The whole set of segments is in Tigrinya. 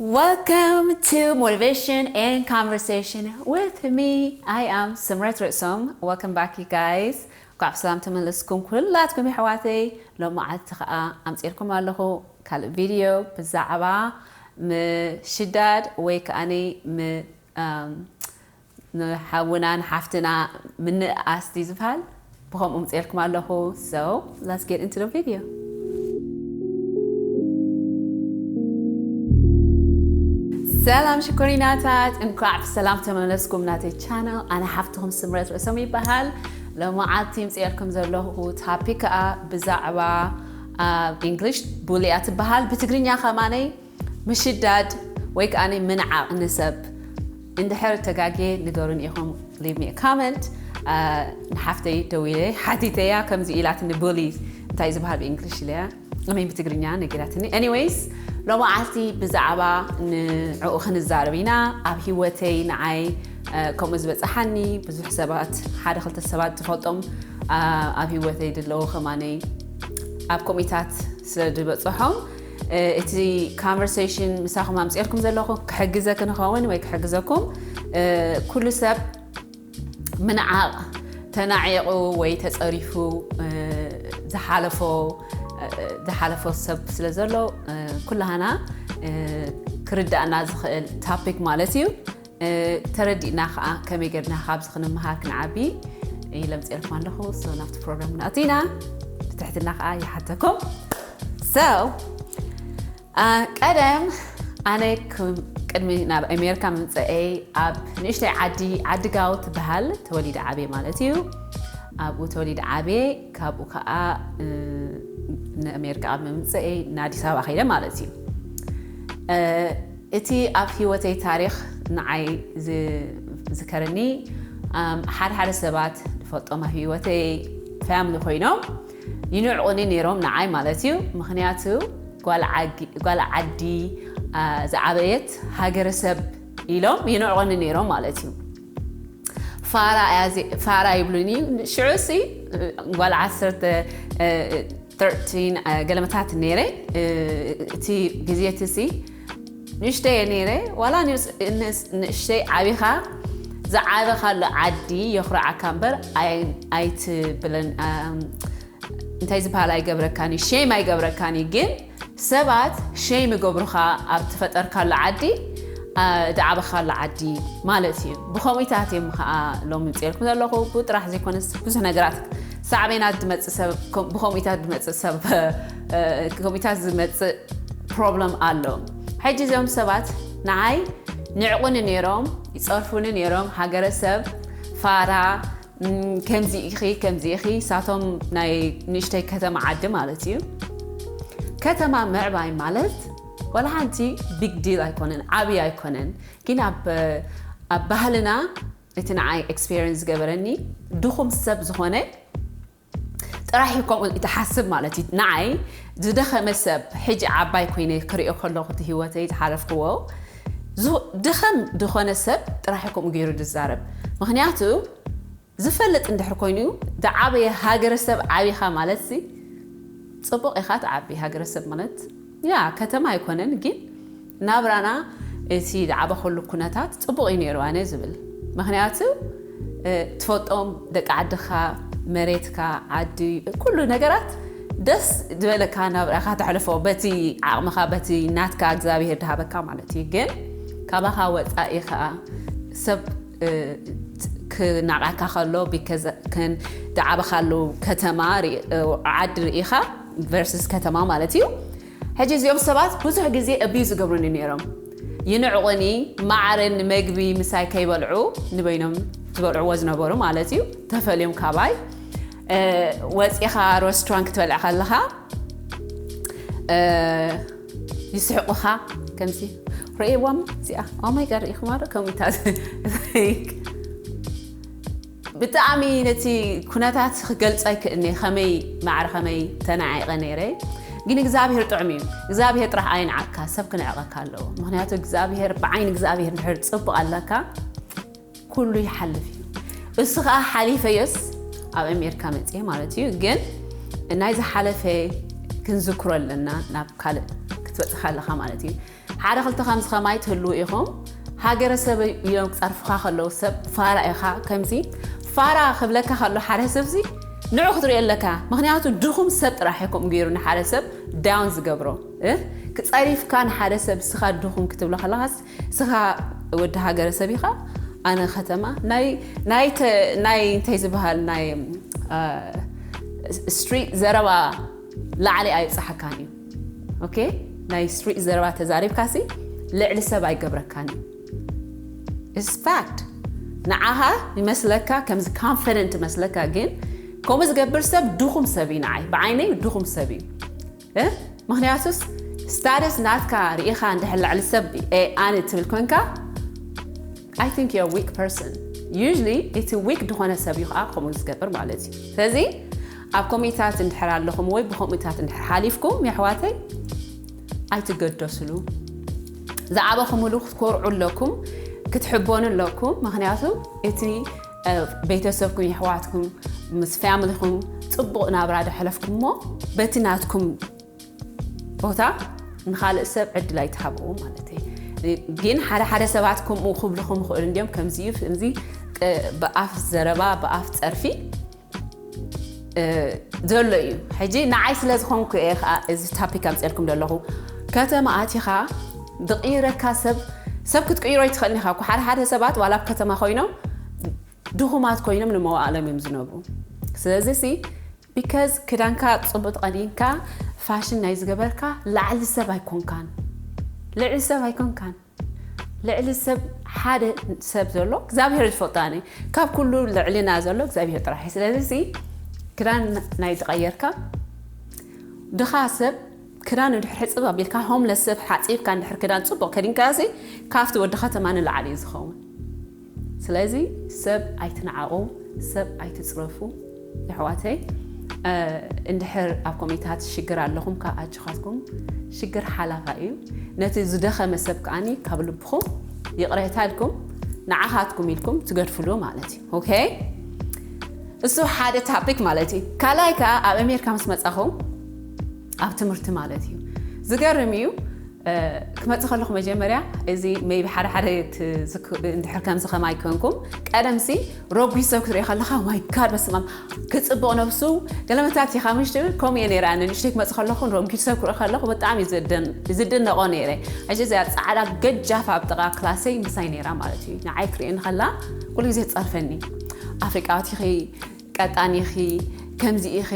Welcome to Motivation and Conversation with me. I am ስምረት ርእሶም. Welcome back, you guys. እንኳዕ ብሰላም ተመለስኩም ኩላትኩም የሕዋተይ። ሎም መዓልቲ ከዓ ኣምፅኤልኩም ኣለኹ ካልእ ቪድዮ ብዛዕባ ምሽዳድ ወይ ከዓኒ ም- um፣ ንሓውና ንሓፍትና ምንእኣስ ድዩ ዝበሃል? ብኸምኡ ምፅኤልኩም ኣለኹ። So let's get into the video. ሰላም ሽኮሪናታት፣ እንኳዕ ብሰላም ተመለስኩም ናተይ ቻነል። ኣነ ሓፍትኹም ስምረት ርእሶም ይበሃል። ሎመዓልቲ ምፅኤልኩም ዘለኹ ታፒክ ከዓ ብዛዕባ ኣብ እንግሊሽ ቡሊ እያ ትበሃል፣ ብትግርኛ ከማነይ ምሽዳድ ወይ ከዓ ምንዓቕ ንሰብ። እንድሕር ተጋጌ ንገሩን ኢኹም፣ leave me a comment. ንሓፍተይ ደዊለ ሓቲተያ ከምዚ ኢላትኒ፣ ቡሊ እንታይ ዝበሃል ብእንግሊሽ ኢለያ፣ ኣመይ ብትግርኛ ነጊራትኒ። Anyways፣ ሎመዓልቲ ብዛዕባ ንዕኡ ክንዛረብ ኢና። ኣብ ህይወተይ ንዓይ ከምኡ ዝበፅሓኒ ብዙሕ ሰባት፣ ሓደ ክልተ ሰባት ዝፈልጦም ኣብ ህይወተይ ድለዉ ከማነይ ኣብ ከምኡታት ስለ ዝበፅሖም እቲ conversation ምሳኹም ኣምፅኤልኩም ዘለኹ ክሕግዘ ክንኸውን ወይ ክሕግዘኩም። ኩሉ ሰብ ምንዓቕ ተናዒቑ ወይ ተፀሪፉ ዝሓለፎ ዝሓለፎ ሰብ ስለ ዘሎ ኩላህና ክርዳእና ዝኽእል ታፒክ ማለት እዩ። ተረዲእና ከዓ ከመይ ገርና ካብዚ ክንመሃር ክንዓቢ ኢለ ምፅኤልኩም ኣለኹ። So ናብቲ ፕሮግራም ክንኣቱ ኢና። ብትሕትና ከዓ ይሓተኩም። So ቀደም ኣነ ቅድሚ ናብ ኣሜሪካ ምምፀኤይ ኣብ ንእሽተይ ዓዲ ዓዲ ጋው ትበሃል ተወሊደ ዓብየ ማለት እዩ። ኣብኡ ተወሊደ ዓብየ፣ ካብኡ ከዓ ንኣሜሪካ ኣብ ምምፀኤይ ንኣዲስ ኣበባ ከይደ ማለት እዩ። እቲ ኣብ ህይወተይ ታሪኽ ንዓይ ዝዝከረኒ ሓደ ሓደ ሰባት ዝፈልጦም ኣብ ህይወተይ ፋሚሊ ኮይኖም ይንዕቑኒ ነይሮም፣ ንዓይ ማለት እዩ። ምኽንያቱ ጓል ዓዲ ዝዓበየት ሃገረሰብ ኢሎም ይንዕቑኒ ነይሮም ማለት እዩ። ፋራ ይብሉኒ። ሽዑ ሲ ጓል ዓሰርተ ገለመታት ነይረ። እቲ ግዜ እቲ ሲ ንእሽተይ ነይረ። ዋላ ንእሽተይ ዓቢኻ ዝዓበኻሉ ዓዲ የኹርዓካ እምበር ኣይትብለን፣ እንታይ ዝበሃል ኣይገብረካን እዩ፣ ሼም ኣይገብረካን እዩ። ግን ሰባት ሼም ይገብሩኻ ኣብ ትፈጠርካሉ ዓዲ፣ ዝዓበኻሉ ዓዲ ማለት እዩ። ብኸምኡታት እዮም ከዓ ሎሚ ምፅኤልኩም ዘለኹ። ብኡ ጥራሕ ዘይኮነስ ብዙሕ ነገራት ሳዕቤናት ዝመፅእ ሰብ፣ ብኸምኡታት ዝመፅእ ሰብ ከምኡታት ዝመፅእ ፕሮብለም ኣሎ። ሕጂ እዚኦም ሰባት ንዓይ ንዕቑኒ ነይሮም፣ ይፀርፉኒ ነይሮም። ሃገረሰብ ፋራ፣ ከምዚ ኢኺ ከምዚ ኢኺ፣ ሳቶም ናይ ንእሽተይ ከተማ ዓዲ ማለት እዩ። ከተማ ምዕባይ ማለት ዋላ ሓንቲ ቢግ ዲል ኣይኮነን፣ ዓብዪ ኣይኮነን። ግን ኣብ ባህልና እቲ ንዓይ ኤክስፔሪንስ ዝገበረኒ ድኹም ሰብ ዝኾነ ጥራሕ እዩ ከምኡ ትሓስብ ማለት እዩ። ንዓይ ዝደኸመ ሰብ ሕጂ ዓባይ ኮይነ ክሪኦ ከለኹ እቲ ህይወተይ ዝሓለፍክዎ ድኸም ዝኾነ ሰብ ጥራሕ እዩ ከምኡ ገይሩ ዝዛረብ። ምኽንያቱ ዝፈልጥ እንድሕር ኮይኑ ዝዓበየ ሃገረሰብ ዓቢኻ ማለት ሲ ፅቡቕ ኢኻ ትዓቢ። ሃገረሰብ ማለት ያ ከተማ ኣይኮነን፣ ግን ናብራና እቲ ዝዓበኸሉ ኩነታት ፅቡቕ እዩ ነይሩ ኣነ ዝብል። ምኽንያቱ ትፈልጦም ደቂ ዓድኻ፣ መሬትካ፣ ዓዲ፣ ኩሉ ነገራት ደስ ዝበለካ ናብራኻ ተሕልፎ በቲ ዓቕምኻ፣ በቲ ናትካ እግዚኣብሄር ድሃበካ ማለት እዩ። ግን ካባኻ ወፃኢ ከዓ ሰብ ክናቃካ ከሎ ዝዓበኻሉ ከተማ ዓዲ ርኢኻ ቨርስስ ከተማ ማለት እዩ። ሕጂ እዚኦም ሰባት ብዙሕ ግዜ ኣቢዩዝ ዝገብሩኒ ነይሮም። ይንዕቑኒ፣ ማዕረ ንመግቢ ምሳይ ከይበልዑ ንበይኖም ዝበልዕዎ ዝነበሩ ማለት እዩ። ተፈልዮም ካባይ ወፂኻ ሬስቶራንት ክትበልዕ ከለኻ ይስሕቑኻ። ከምዚ ርእይዎም እዚኣ ኦማይ ጋር ኢኹማ ዶ ከምኡታት ብጣዕሚ ነቲ ኩነታት ክገልጾ ኣይክእልኒ፣ ከመይ ማዕረ ከመይ ተናዒቐ ነይረ። ግን እግዚኣብሔር ጥዑም እዩ። እግዚኣብሔር ጥራሕ ኣይንዓቅካ፣ ሰብ ክንዕቐካ ኣለዎ። ምኽንያቱ እግዚኣብሔር፣ ብዓይኒ እግዚኣብሔር እንድሕር ጽቡቕ ኣለካ፣ ኩሉ ይሓልፍ እዩ። እሱ ኸዓ ሓሊፈዮስ ኣብ ኣሜሪካ መፅየ ማለት እዩ። ግን ናይ ዝሓለፈ ክንዝክሮ ኣለና፣ ናብ ካልእ ትበፅኻ ኣለኻ ማለት እዩ። ሓደ ክልተ ከምዚ ከማይ ትህልዉ ኢኹም። ሃገረሰብ እዮም ክፀርፉኻ ከለዉ ሰብ ፋራ ኢኻ። ከምዚ ፋራ ክብለካ ከሎ ሓደ ሰብዚ ንዑ ክትሪኦ ኣለካ። ምክንያቱ ድኹም ሰብ ጥራሕ እዩ ከምኡ ገይሩ ንሓደ ሰብ ዳውን ዝገብሮ። እ? ክፀሪፍካ ንሓደ ሰብ ስኻ ድኹም ክትብሎ ከለኻስ ስኻ ወዲ ሃገረሰብ ኢኻ። ኣነ ከተማ ናይ ናይ ተ- ናይ እንታይ ዝበሃል ናይ ስትሪት ዘረባ ላዕሊ ኣይብፅሓካን እዩ። ኦኬ፣ ናይ ስትሪት ዘረባ ተዛሪብካሲ ልዕሊ ሰብ ኣይገብረካን እዩ። It's fact። ንዓኻ ይመስለካ ከምዚ ኮንፊደንት ይመስለካ፣ ግን ከምኡ ዝገብር ሰብ ድኹም ሰብ እዩ። ንዓይ ብዓይነይ ድኹም ሰብ እዩ። እ? ምክንያቱስ ስታተስ ናትካ ርኢኻ እንድሕር ልዕሊ ሰብ ኣነ ትብል ኮንካ I think you're a weak person. Usually እቲ ዊክ ዝኾነ ሰብ እዩ ከዓ ከምኡ ዝገብር ማለት እዩ። ስለዚ ኣብ ኮሚታት እንድሕር ኣለኹም ወይ ብኮሚታት እንድሕር ሓሊፍኩም የሕዋተይ ኣይትገደስሉ። ዝዓበኹምሉ ክትኮርዑ ኣለኩም፣ ክትሕበኑ ኣለኩም። ምክንያቱ እቲ ቤተሰብኩም የሕዋትኩም ምስ ፋሚሊኹም ፅቡቕ ናብራ ደሕለፍኩሞ በቲ ናትኩም ቦታ ንኻልእ ሰብ ዕድል ኣይትሃብዎ ማለት እዩ። ግን ሓደ ሓደ ሰባት ከምኡ ክብልኹም ይኽእሉ እንዲዮም። ከምዚ እዩ፣ ከምዚ ብኣፍ ዘረባ ብኣፍ ፀርፊ ዘሎ እዩ። ሕጂ ንዓይ ስለ ዝኾንኩ እየ ከዓ እዚ ታፒክ ኣምፅኤልኩም ዘለኹ። ከተማ ኣቲኻ ዝቕይረካ ሰብ ሰብ ክትቅይሮ ይትኽእልን ኢኻ እኮ። ሓደ ሓደ ሰባት ዋላ ኣብ ከተማ ኮይኖም ድኹማት ኮይኖም ንመዋእሎም እዮም ዝነብሩ። ስለዚ ሲ ቢካዝ ክዳንካ ፅቡቅ ተቐዲንካ ፋሽን ናይ ዝገበርካ ላዕሊ ሰብ ኣይኮንካን፣ ልዕሊ ሰብ ኣይኮንካን። ልዕሊ ሰብ ሓደ ሰብ ዘሎ እግዚኣብሔር ዝፈልጦ ኣነ ካብ ኩሉ ልዕልና ዘሎ እግዚኣብሔር ጥራሕ እዩ። ስለዚ ሲ ክዳን ናይ ዝቀየርካ ድኻ ሰብ ክዳን ድሕር ሕፅብ ኣቢልካ ሆምለስ ሰብ ሓፂብካ እንድሕር ክዳን ፅቡቅ ከዲንካ ሲ ካብቲ ወዲ ከተማ ንላዕሊ እዩ ዝኸውን። ስለዚ ሰብ ኣይትንዓቑ፣ ሰብ ኣይትፅረፉ። የሕዋተይ እንድሕር ኣብ ኮሚታት ሽግር ኣለኹም ካብ ኣጆኻትኩም ሽግር ሓላፋ እዩ። ነቲ ዝደኸመ ሰብ ከዓኒ ካብ ልብኹም ይቕሬታ ኢልኩም ንዓኻትኩም ኢልኩም ትገድፍሉ ማለት እዩ። ኦኬ፣ እሱ ሓደ ታፒክ ማለት እዩ። ካልኣይ ከዓ ኣብ ኣሜሪካ ምስ መፃኹም ኣብ ትምህርቲ ማለት እዩ። ዝገርም እዩ። ክመፅእ ከለኹ መጀመርያ እዚ ሜይቢ ሓደ ሓደ እንድሕር ከምዚ ከማይ ኮንኩም ቀደምሲ ረጒድ ሰብ ክትሪኦ ከለኻ ማይ ጋድ በስማም ክፅብቕ ነብሱ ገለመታት ኢኻ ምሽ ትብል። ከምኡ እየ ነይረ ኣነ ንእሽተይ ክመፅእ ከለኹ ረጒድ ሰብ ክርኢ ከለኹ ብጣዕሚ ዝድነቆ ነይረ። ሕጂ እዚኣ ፃዕዳ ገጃፍ ኣብ ጥቓ ክላሰይ ምሳይ ነይራ ማለት እዩ። ንዓይ ክትሪእኒ ከላ ኩሉ ግዜ ትፀርፈኒ። ኣፍሪቃዊት ኢኺ፣ ቀጣን ኢኺ፣ ከምዚ ኢኺ፣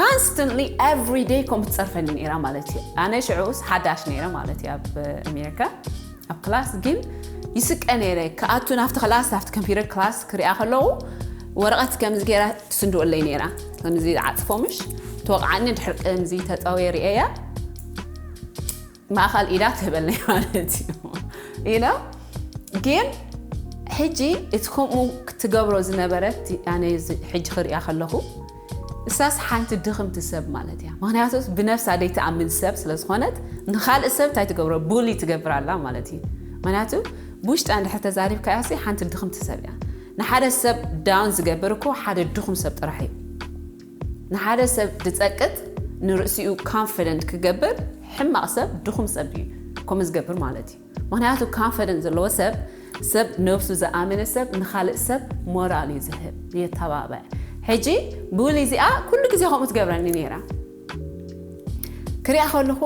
constantly every day ከምኡ ትፀርፈኒ ነይራ ማለት እዩ። ኣነ ሽዑስ ሓዳሽ ነይረ ማለት እዩ ኣብ ኣሜሪካ። ኣብ ክላስ ግን ይስቀ ነይረ ክኣቱ ናብቲ ክላስ ናብቲ ኮምፒውተር ክላስ ክሪኣ ከለዉ ወረቐት ከምዚ ገይራ ትስንድወለይ ነይራ። ከምዚ ዓፅፎ ምሽ ትወቕዓኒ ድሕር ከምዚ ተጠውየ ርእያ ማእኸል ኢዳ ትህበለይ ማለት እዩ። You know ግን ሕጂ እቲ ከምኡ ክትገብሮ ዝነበረት ኣነ ሕጂ ክሪኣ ከለኹ እሳስ ሓንቲ ድኽምቲ ሰብ ማለት እያ። ምክንያቱ ብነፍሳ ደይትኣምን ሰብ ስለ ዝኾነት ንኻልእ ሰብ እንታይ ትገብሮ ቡሊ ትገብር ኣላ ማለት እዩ። ምክንያቱ ብውሽጣ እንድሕር ተዛሪብካያ ሲ ሓንቲ ድኽምቲ ሰብ እያ። ንሓደ ሰብ ዳውን ዝገብር እኮ ሓደ ድኹም ሰብ ጥራሕ እዩ። ንሓደ ሰብ ዝፀቅጥ ንርእሲኡ ኮንፊደንት ክገብር ሕማቕ ሰብ ድኹም ሰብ እዩ ከምኡ ዝገብር ማለት እዩ። ምክንያቱ ኮንፊደንት ዘለዎ ሰብ ሰብ ነብሱ ዝኣመነ ሰብ ንኻልእ ሰብ ሞራል እዩ ዝህብ የተባብዕ። ሕጂ ብውል እዚኣ ኩሉ ግዜ ከምኡ ትገብረኒ ነይራ ክሪኣ ከለኹ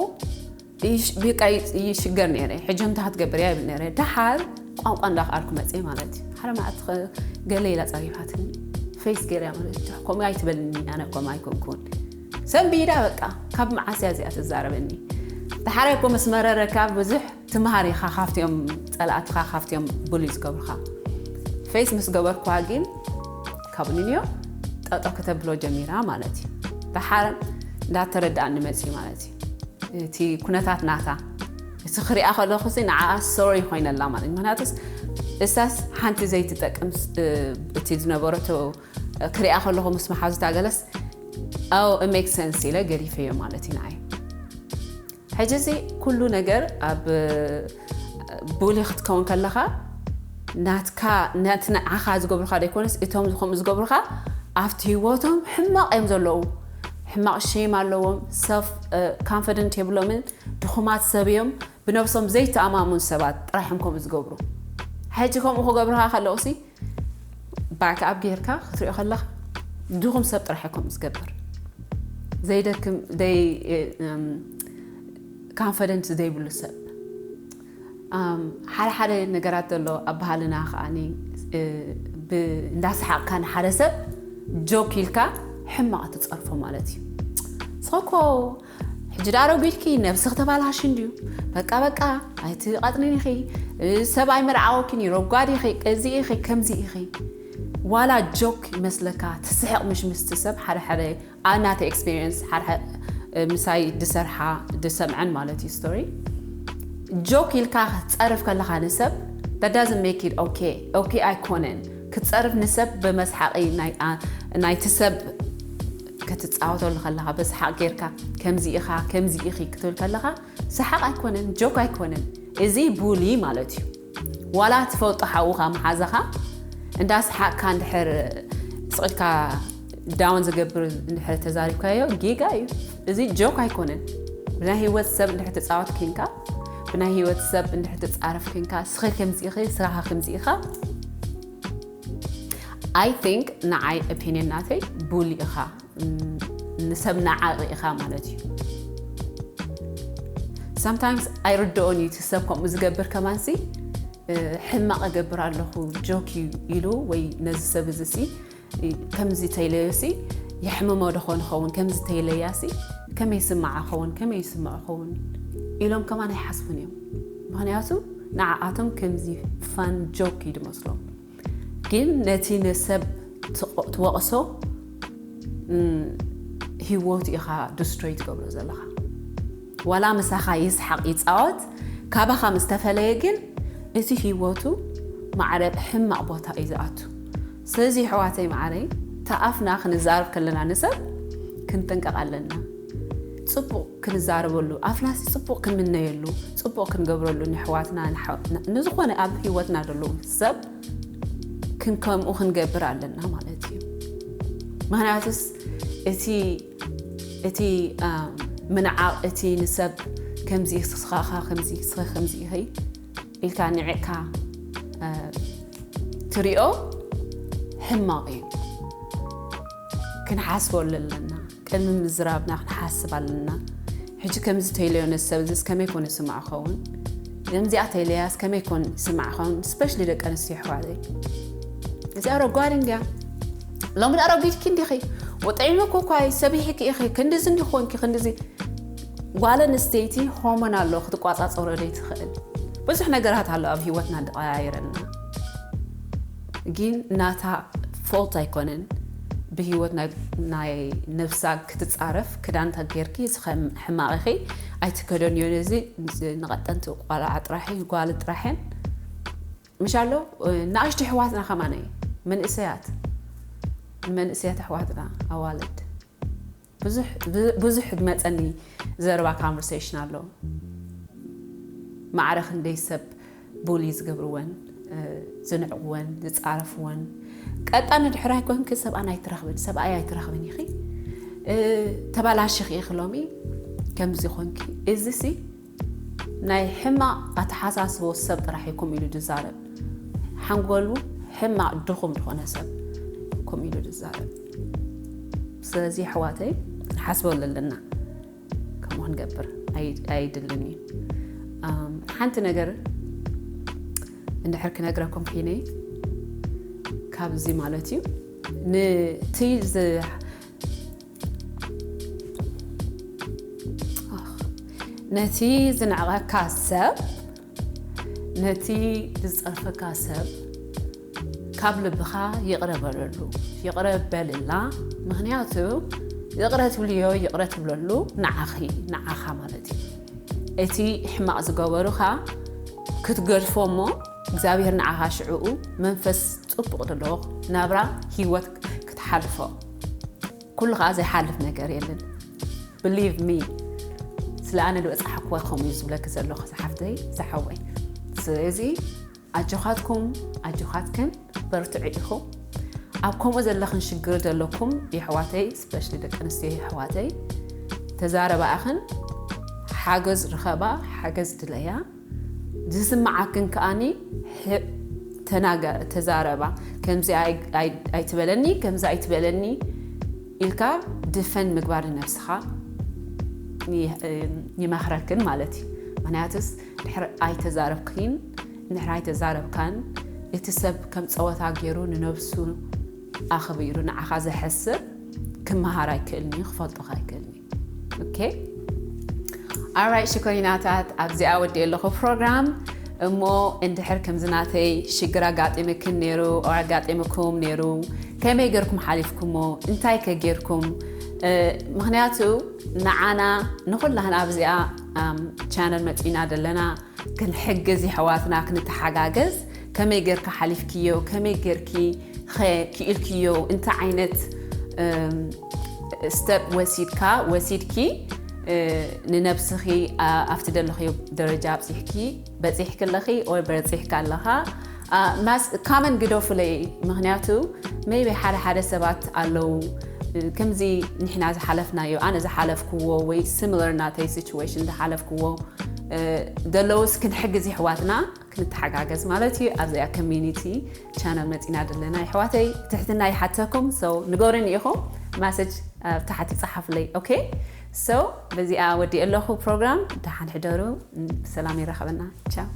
ብቃ ይሽገር ነይረ። ሕጂ እንታይ ክትገብር እያ ይብል ነይረ። ደሓር ቋንቋ እንዳኽኣልኩ መፅእ ማለት እዩ። ሓደ መዓልቲ ገለ ኢላ ፀሪፋትኒ ፌስ ገይረ ማለት እዩ። ከምኡ ኣይትበልኒ ኣነ ከምኡ ኣይኮንኩን ሰንቢዳ በቃ ካብ መዓስያ እዚኣ ትዛረበኒ። ደሓር እኮ ምስ መረረካ ብዙሕ ትምሃር ኢኻ ካብቲኦም ፀላእትኻ ካብቲኦም ቡሊ ዝገብሩኻ። ፌስ ምስ ገበርኳ ግን ካብ ንንዮ ጠጠ ከተብሎ ጀሚራ ማለት እዩ። ደሓር እንዳተረዳእኒ መፅዩ ማለት እዩ። እቲ ኩነታት ናታ እቲ ክሪኣ ከለኹ ንዓ ሶሪ ኮይነላ ማለት ምክንያቱስ እሳስ ሓንቲ ዘይትጠቅም እቲ ዝነበረቶ ክሪኣ ከለኹ ምስ መሓዙታ ገለስ ኣው ሜክ ሰንስ ኢለ ገዲፈዮ ማለት እዩ ንዓይ። ሕጂ እዚ ኩሉ ነገር ኣብ ቡሊ ክትከውን ከለኻ ናትካ ነቲ ንዓኻ ዝገብሩኻ ዘይኮነስ እቶም ከምኡ ዝገብሩኻ ኣብቲ ህይወቶም ሕማቕ እዮም ዘለዉ። ሕማቕ ሼም ኣለዎም፣ ሰልፍ ኮንፊደንት የብሎምን፣ ድኹማት ሰብ እዮም፣ ብነብሶም ዘይተኣማምኑ ሰባት ጥራሕም ከምኡ ዝገብሩ። ሕጂ ከምኡ ክገብርካ ከለውሲ ባክ ኣፕ ጌርካ ክትሪኦ ከለኻ ድኹም ሰብ ጥራሕ እዩ ከምኡ ዝገብር። ዘይደክም ደይ ኮንፊደንስ ዘይብሉ ሰብ። ሓደ ሓደ ነገራት ዘሎ ኣብ ባህልና ከዓኒ እንዳሰሓቕካ ንሓደ ሰብ ጆክ ኢልካ ሕማቕ ትፀርፎ ማለት እዩ። ስኸኮ ሕጂ ዳ ኣረጒድኪ ነብሲ ክተባላሽ እንድዩ። በቃ በቃ ኣይትቐጥንን ኢኺ፣ ሰብ ኣይመርዓወኪን እዩ፣ ረጓድ ኢኺ፣ እዚ ኢኺ፣ ከምዚ ኢኺ። ዋላ ጆክ ይመስለካ ትስሕቕ ምሽ ምስቲ ሰብ ሓደ ሓደ ኣብ ናተ ኤክስፒሪየንስ ሓደ ምሳይ ድሰርሓ ድሰምዐን ማለት እዩ ስቶሪ ጆክ ኢልካ ክትፀርፍ ከለኻ ንሰብ that doesn't make it okay okay ኣይኮነን ክትፀርፍ ንሰብ ብመስሓቂ ናይቲ ሰብ ክትፃወተሉ ከለኻ በስሓቅ ጌርካ ከምዚ ኢኻ ከምዚ ኢኺ ክትብል ከለኻ ሰሓቅ ኣይኮነን ጆክ ኣይኮነን እዚ ቡሊ ማለት እዩ ዋላ ትፈልጦ ሓውኻ መሓዛኻ እንዳ ሰሓቅካ እንድሕር ስቕድካ ዳውን ዝገብር እንድሕር ተዛሪብካዮ ጌጋ እዩ እዚ ጆክ ኣይኮነን ብናይ ህይወት ሰብ እንድሕር ተፃወት ኪንካ ብናይ ህይወት ሰብ እንድሕር ተፃረፍ ኪንካ ስኸ ከምዚ ኢኺ ስራኻ ከምዚ ኢኻ I think ንዓይ ኦፒኒየን ናተይ ቡሊ ኢኻ ንሰብ ናዓቂ ኢኻ ማለት እዩ sometimes ኣይርድኦን እዩ እቲ ሰብ ከምኡ ዝገብር ከማንሲ ሕማቕ እገብር ኣለኹ ጆክ እዩ ኢሉ ወይ ነዚ ሰብ እዚ ሲ ከምዚ ተይለዮ ሲ የሕምሞ ዶ ኾን ኸውን ከምዚ ተይለያ ሲ ከመይ ስማዓ ኸውን ከመይ ይስምዖ ኸውን ኢሎም ከማን ኣይሓስቡን እዮም ምኽንያቱ ንዓኣቶም ከምዚ ፋን ጆክ እዩ ድመስሎም ግን ነቲ ንሰብ ትወቕሶ ህይወቱ ኢኻ ዲስትሮይ ትገብሮ ዘለኻ ዋላ ምሳኻ ይስሓቕ ይፃወት ካባኻ ምስ ተፈለየ ግን እቲ ህይወቱ ማዕረ ሕማቕ ቦታ እዩ ዝኣቱ ስለዚ ኣሕዋተይ ማዕረይ ተኣፍና ክንዛረብ ከለና ንሰብ ክንጥንቀቕ ኣለና ፅቡቕ ክንዛረበሉ ኣፍናሲ ፅቡቕ ክንምነየሉ ፅቡቕ ክንገብረሉ ንሕዋትና ንዝኾነ ኣብ ህይወትና ዘለዉ ሰብ ክንከምኡ ክንገብር ኣለና ማለት እዩ ምክንያቱስ እቲ እቲ ምንዓቕ እቲ ንሰብ ከምዚ ስኻኻ ከምዚ ስኸ ከምዚ ኢኸይ ኢልካ ንዕቕካ ትሪኦ ሕማቕ እዩ ክንሓስበሉ ኣለና ቅድሚ ምዝራብና ክንሓስብ ኣለና ሕጂ ከምዚ ተይለዮ ነዚ ሰብ እዚስ ከመይ ኮነ ስማዕ ኸውን ከምዚኣ ተይለያስ ከመይ ኮን ስማዕ ኸውን ስፔሻሊ ደቂ ኣንስትዮ ኣሕዋተይ እዚኣ ረጓድ እንድያ ሎሚ ዳ ረጒድኪ እንዲኺ ወጥዒምኩ እኳ ሰቢሕኪ ኢኺ ክንድዚ እንዲኾንኪ ክንድዚ ጓል ኣንስተይቲ ሆርሞን ኣሎ ክትቋፃፀሮ ዘይትኽእል ብዙሕ ነገራት ኣሎ ኣብ ህይወትና ዝቀያየረና ግን ናታ ፎልት ኣይኮነን ብህይወት ናይ ነብሳ ክትፃረፍ ክዳንታ ጌርኪ ሕማቕ ኢኺ ኣይትከደንዮ ነዚ ንቐጠንቲ ቆልዓ ጥራሕ እዩ ጓል ጥራሕን ምሽ ኣሎ ንኣሽቱ ኣሕዋትና ከማነ መንእሰያት መንእሰያት ኣሕዋትና ኣዋልድ ብዙሕ ዝመፀኒ ዘረባ conversation ኣሎ ማዕረ ክንደይ ሰብ ቡሊ ዝገብርወን ዝንዕቅወን ዝፃረፍወን ቀጣ ንድሕራይ ኮንኪ ሰብኣን ኣይትረኽብን ሰብኣይ ኣይትረኽብን ኢኺ ተባላሽኺ ኢኺ ሎሚ ከምዚ ኮንኪ እዚ ሲ ናይ ሕማቕ ኣተሓሳስቦ ሰብ ጥራሕ እዩ ከምኡ ኢሉ ዝዛረብ ሓንጎሉ ሕማቕ ድኹም ዝኾነ ሰብ ከምኡ ኢሉ ዝዛረብ ስለዚ ኣሕዋተይ ንሓስበሉ ኣለና ከምኡ ክንገብር ኣይድልን እዩ ሓንቲ ነገር እንድሕር ክነግረኩም ኪነ ካብዚ ማለት እዩ ንቲ ነቲ ዝንዕቐካ ሰብ ነቲ ዝፀርፈካ ሰብ ካብ ልብኻ ይቕረ በለሉ ይቕረ በልላ ምኽንያቱ ይቕረ ትብልዮ ይቕረ ትብለሉ ንዓኺ ንዓኻ ማለት እዩ እቲ ሕማቕ ዝገበሩኻ ክትገድፎ እሞ እግዚኣብሔር ንዓኻ ሽዕኡ መንፈስ ፅቡቕ ዘለዎ ናብራ ህይወት ክትሓልፎ ኩሉ ከዓ ዘይሓልፍ ነገር የለን believe me ስለ ኣነ ዝበፃሓክዋ ከምኡ እዩ ዝብለኪ ዘለኹ ዝሓፍተይ ዝሓወይ ስለዚ ኣጆኻትኩም ኣጆኻትክን በርትዑ ኢኹም ኣብ ከምኡ ዘለኽን ሽግር ዘለኩም የሕዋተይ፣ ስፔሻሊ ደቂ ኣንስትዮ የሕዋተይ፣ ተዛረባኣኽን ሓገዝ ርኸባ፣ ሓገዝ ድለያ። ዝስምዓክን ከኣኒ ተዛረባ። ከምዚ ኣይትበለኒ፣ ከምዚ ኣይትበለኒ ኢልካ ድፈን ምግባር ንነብስኻ ይመኽረክን ማለት እዩ። ምክንያቱስ ድሕር ኣይተዛረብክን፣ ድሕር ኣይተዛረብካን፣ እቲ ሰብ ከም ፀወታ ገይሩ ንነብሱ ኣኽቢሩ ንዓኻ ዘሕስብ ክመሃር ኣይክእልኒ፣ ክፈልጦ ኣይክእልኒ። ኦኬ ኣራይት ሽኮሪናታት፣ ኣብዚኣ ወዲእ ኣለኹ ፕሮግራም። እሞ እንድሕር ከምዚ ናተይ ሽግር ኣጋጢምክን ነይሩ ኣጋጢምኩም ነይሩ፣ ከመይ ገርኩም ሓሊፍኩሞ? እንታይ ከ ገርኩም? ምክንያቱ ንዓና ንኩላህን ኣብዚኣ ቻነል መፂና ዘለና ክንሕግዝ የሕዋትና ክንተሓጋገዝ። ከመይ ገርካ ሓሊፍክዮ? ከመይ ገርኪ ክኢልክዮ? እንታይ ዓይነት ስተፕ ወሲድካ ወሲድኪ ንነብስኺ ኣብቲ ደለኽዮ ደረጃ ኣብፂሕኪ በፂሕኪ ኣለኺ ወይ በፂሕካ ኣለኻ? ካመን ግደፉለይ። ምክንያቱ ሜይቢ ሓደ ሓደ ሰባት ኣለዉ ከምዚ ንሕና ዝሓለፍናዮ፣ ኣነ ዝሓለፍክዎ ወይ ሲሚለር ናተይ ሲቹዌሽን ዝሓለፍክዎ ዘለውስ ክንሕግዝ የሕዋትና ክንተሓጋገዝ ማለት እዩ። ኣብዚኣ ኮሚኒቲ ቻነል መፂና ዘለና የሕዋተይ ትሕትና ይሓተኩም። ሰው ንገሩኒ ኢኹም ማሰጅ ታሕቲ ፀሓፍለይ። ኦኬ ሰው በዚኣ ወዲእ ኣለኹ ፕሮግራም። ደሓን ሕደሩ፣ ብሰላም ይረኸበና። ቻው።